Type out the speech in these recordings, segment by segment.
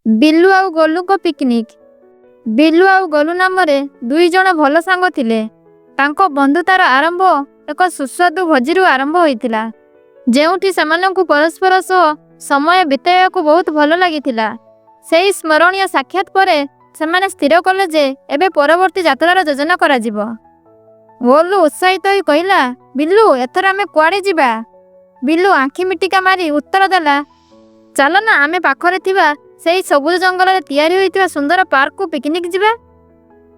ବିଲୁ ଆଉ ଗୋଲୁଙ୍କ ପିକନିକ୍। ବିଲୁ ଆଉ ଗୋଲୁ ନାମରେ ଦୁଇ ଜଣ ଭଲ ସାଙ୍ଗ ଥିଲେ। ତାଙ୍କ ବନ୍ଧୁତାର ଆରମ୍ଭ ଏକ ସୁସ୍ୱାଦୁ ଭୋଜିରୁ ଆରମ୍ଭ ହୋଇଥିଲା, ଯେଉଁଠି ସେମାନଙ୍କୁ ପରସ୍ପର ସହ ସମୟ ବିତାଇବାକୁ ବହୁତ ଭଲ ଲାଗିଥିଲା। ସେହି ସ୍ମରଣୀୟ ସାକ୍ଷାତ ପରେ ସେମାନେ ସ୍ଥିର କଲେ ଯେ ଏବେ ପରବର୍ତ୍ତୀ ଯାତ୍ରାର ଯୋଜନା କରାଯିବ। ଗୋଲୁ ଉତ୍ସାହିତ ହୋଇ କହିଲା, "ବିଲୁ, ଏଥର ଆମେ କୁଆଡ଼େ ଯିବା?" ବିଲୁ ଆଖି ମିଟିକା ମାରି ଉତ୍ତର ଦେଲା, "ଚାଲ ନା, ଆମେ ପାଖରେ ଥିବା ସେହି ସବୁଜ ଜଙ୍ଗଲରେ ତିଆରି ହୋଇଥିବା ସୁନ୍ଦର ପାର୍କକୁ ପିକନିକ୍ ଯିବା।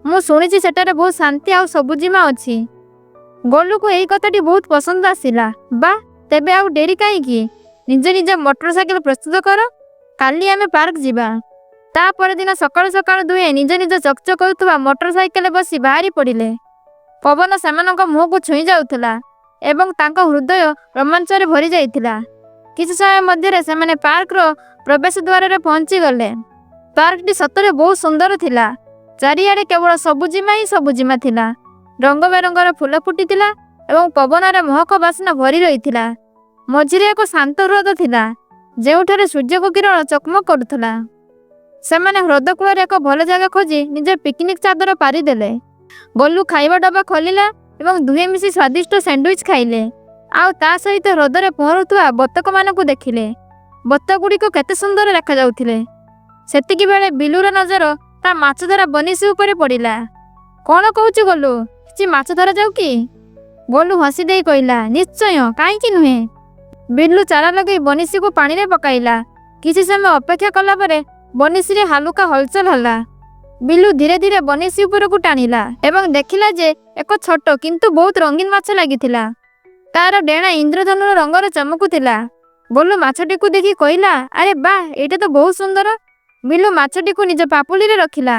ମୁଁ ଶୁଣିଛି ସେଠାରେ ବହୁତ ଶାନ୍ତି ଆଉ ସବୁଜିମା ଅଛି।" ଗୋଲୁକୁ ଏହି କଥାଟି ବହୁତ ପସନ୍ଦ ଆସିଲା। "ବାଃ, ତେବେ ଆଉ ଡେରି କାହିଁକି? ନିଜ ନିଜ ମୋଟରସାଇକେଲ ପ୍ରସ୍ତୁତ କର। କାଲି ଆମେ ପାର୍କ ଯିବା।" ତା ପରଦିନ ସକାଳୁ ସକାଳୁ ଦୁହେଁ ନିଜ ନିଜ ଚକଚକ ହେଉଥିବା ମୋଟରସାଇକେଲରେ ବସି ବାହାରି ପଡ଼ିଲେ। ପବନ ସେମାନଙ୍କ ମୁହଁକୁ ଛୁଇଁ ଯାଉଥିଲା ଏବଂ ତାଙ୍କ ହୃଦୟ ରୋମାଞ୍ଚରେ ଭରି ଯାଇଥିଲା। କିଛି ସମୟ ମଧ୍ୟରେ ସେମାନେ ପାର୍କର ପ୍ରବେଶ ଦ୍ୱାରରେ ପହଞ୍ଚିଗଲେ। ପାର୍କଟି ସତରେ ବହୁତ ସୁନ୍ଦର ଥିଲା। ଚାରିଆଡ଼େ କେବଳ ସବୁଜିମା ହିଁ ସବୁଜିମା ଥିଲା। ରଙ୍ଗ ବେରଙ୍ଗର ଫୁଲ ଫୁଟିଥିଲା ଏବଂ ପବନରେ ମହକ ବାସ୍ନା ଭରି ରହିଥିଲା। ମଝିରେ ଏକ ଶାନ୍ତ ହ୍ରଦ ଥିଲା, ଯେଉଁଠାରେ ସୂର୍ଯ୍ୟଙ୍କ କିରଣ ଚକମକ କରୁଥିଲା। ସେମାନେ ହ୍ରଦ କୂଳରେ ଏକ ଭଲ ଜାଗା ଖୋଜି ନିଜ ପିକନିକ୍ ଚାଦର ପାରିଦେଲେ। ଗୋଲୁ ଖାଇବା ଡବା ଖୋଲିଲା ଏବଂ ଦୁହେଁ ମିଶି ସ୍ୱାଦିଷ୍ଟ ସ୍ୟାଣ୍ଡୱିଚ୍ ଖାଇଲେ, ଆଉ ତା ସହିତ ହ୍ରଦରେ ପହଁରୁଥିବା ବତକମାନଙ୍କୁ ଦେଖିଲେ। ବତକଗୁଡ଼ିକ କେତେ ସୁନ୍ଦର ଦେଖାଯାଉଥିଲେ! ସେତିକି ବେଳେ ବିଲୁର ନଜର ତା ମାଛ ଧରା ବନିଶୀ ଉପରେ ପଡ଼ିଲା। "କ'ଣ କହୁଛୁ ଗୋଲୁ, କିଛି ମାଛ ଧରାଯାଉ କି?" ଗୋଲୁ ହସି ଦେଇ କହିଲା, "ନିଶ୍ଚୟ, କାହିଁକି ନୁହେଁ?" ବିଲୁ ଚାରା ଲଗେଇ ବନିଶୀକୁ ପାଣିରେ ପକାଇଲା। କିଛି ସମୟ ଅପେକ୍ଷା କଲା ପରେ ବନିଶୀରେ ହାଲୁକା ହଲଚଲ ହେଲା। ବିଲୁ ଧୀରେ ଧୀରେ ବନିଶୀ ଉପରକୁ ଟାଣିଲା ଏବଂ ଦେଖିଲା ଯେ ଏକ ଛୋଟ କିନ୍ତୁ ବହୁତ ରଙ୍ଗୀନ ମାଛ ଲାଗିଥିଲା। ତାର ଡେଣା ଇନ୍ଦ୍ରଧନୁର ରଙ୍ଗରେ ଚମକୁଥିଲା। ଗୋଲୁ ମାଛଟିକୁ ଦେଖି କହିଲା, "ଆରେ ବାଃ, ଏଇଟା ତ ବହୁତ ସୁନ୍ଦର!" ବିଲୁ ମାଛଟିକୁ ନିଜ ପାପୁଲିରେ ରଖିଲା।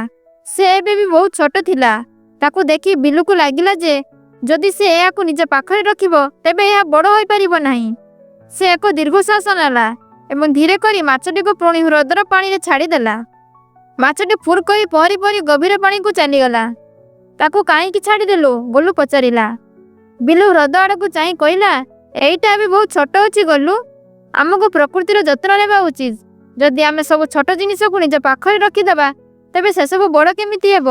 ସେ ଏବେ ବି ବହୁତ ଛୋଟ ଥିଲା। ତାକୁ ଦେଖି ବିଲୁକୁ ଲାଗିଲା ଯେ ଯଦି ସେ ଏହାକୁ ନିଜ ପାଖରେ ରଖିବ, ତେବେ ଏହା ବଡ଼ ହୋଇପାରିବ ନାହିଁ। ସେ ଏକ ଦୀର୍ଘଶ୍ୱାସ ନେଲା ଏବଂ ଧୀରେ କରି ମାଛଟିକୁ ପୁଣି ହ୍ରଦର ପାଣିରେ ଛାଡ଼ିଦେଲା। ମାଛଟି ଫୁର୍ କରି ପହଁରି ପହଁରି ଗଭୀର ପାଣିକୁ ଚାଲିଗଲା। "ତାକୁ କାହିଁକି ଛାଡ଼ିଦେଲୁ?" ଗୋଲୁ ପଚାରିଲା। ବିଲୁ ହ୍ରଦ ଆଡ଼କୁ ଚାହିଁ କହିଲା, "ଏଇଟା ଏବେ ବହୁତ ଛୋଟ ଅଛି ଗୋଲୁ। ଆମକୁ ପ୍ରକୃତିର ଯତ୍ନ ନେବା ଉଚିତ। ଯଦି ଆମେ ସବୁ ଛୋଟ ଜିନିଷକୁ ନିଜ ପାଖରେ ରଖିଦେବା, ତେବେ ସେସବୁ ବଡ଼ କେମିତି ହେବ?"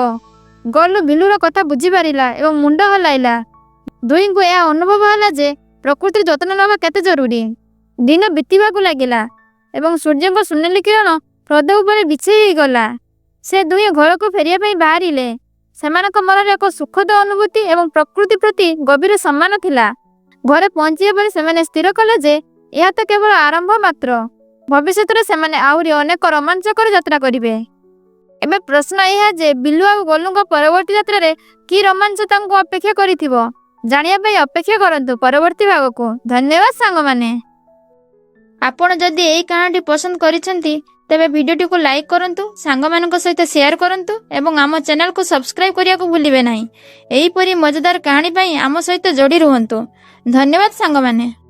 ଗୋଲୁ ବିଲୁର କଥା ବୁଝିପାରିଲା ଏବଂ ମୁଣ୍ଡ ହଲାଇଲା। ଦୁହିଁଙ୍କୁ ଏହା ଅନୁଭବ ହେଲା ଯେ ପ୍ରକୃତିର ଯତ୍ନ ନେବା କେତେ ଜରୁରୀ। ଦିନ ବିତିବାକୁ ଲାଗିଲା ଏବଂ ସୂର୍ଯ୍ୟଙ୍କ ସୁନେଲି କିରଣ ହ୍ରଦ ଉପରେ ବିଛେଇ ହୋଇଗଲା। ସେ ଦୁହେଁ ଘରକୁ ଫେରିବା ପାଇଁ ବାହାରିଲେ। ସେମାନଙ୍କ ମନରେ ଏକ ସୁଖଦ ଅନୁଭୂତି ଏବଂ ପ୍ରକୃତି ପ୍ରତି ଗଭୀର ସମ୍ମାନ ଥିଲା। ଘରେ ପହଞ୍ଚିବା ପରେ ସେମାନେ ସ୍ଥିର କଲେ ଯେ ଏହା ତ କେବଳ ଆରମ୍ଭ ମାତ୍ର। ଭବିଷ୍ୟତରେ ସେମାନେ ଆହୁରି ଅନେକ ରୋମାଞ୍ଚକର ଯାତ୍ରା କରିବେ। ଏବେ ପ୍ରଶ୍ନ ଏହା ଯେ ବିଲୁ ଆଉ ଗୋଲୁଙ୍କ ପରବର୍ତ୍ତୀ ଯାତ୍ରାରେ କି ରୋମାଞ୍ଚ ତାଙ୍କୁ ଅପେକ୍ଷା କରିଥିବ? ଜାଣିବା ପାଇଁ ଅପେକ୍ଷା କରନ୍ତୁ ପରବର୍ତ୍ତୀ ଭାଗକୁ। ଧନ୍ୟବାଦ ସାଙ୍ଗମାନେ। ଆପଣ ଯଦି ଏହି କାହାଣୀଟି ପସନ୍ଦ କରିଛନ୍ତି, ତେବେ ଭିଡ଼ିଓଟିକୁ ଲାଇକ୍ କରନ୍ତୁ, ସାଙ୍ଗମାନଙ୍କ ସହିତ ସେୟାର କରନ୍ତୁ ଏବଂ ଆମ ଚ୍ୟାନେଲକୁ ସବସ୍କ୍ରାଇବ୍ କରିବାକୁ ଭୁଲିବେ ନାହିଁ। ଏହିପରି ମଜାଦାର କାହାଣୀ ପାଇଁ ଆମ ସହିତ ଯୋଡ଼ି ରୁହନ୍ତୁ। ଧନ୍ୟବାଦ ସାଙ୍ଗମାନେ।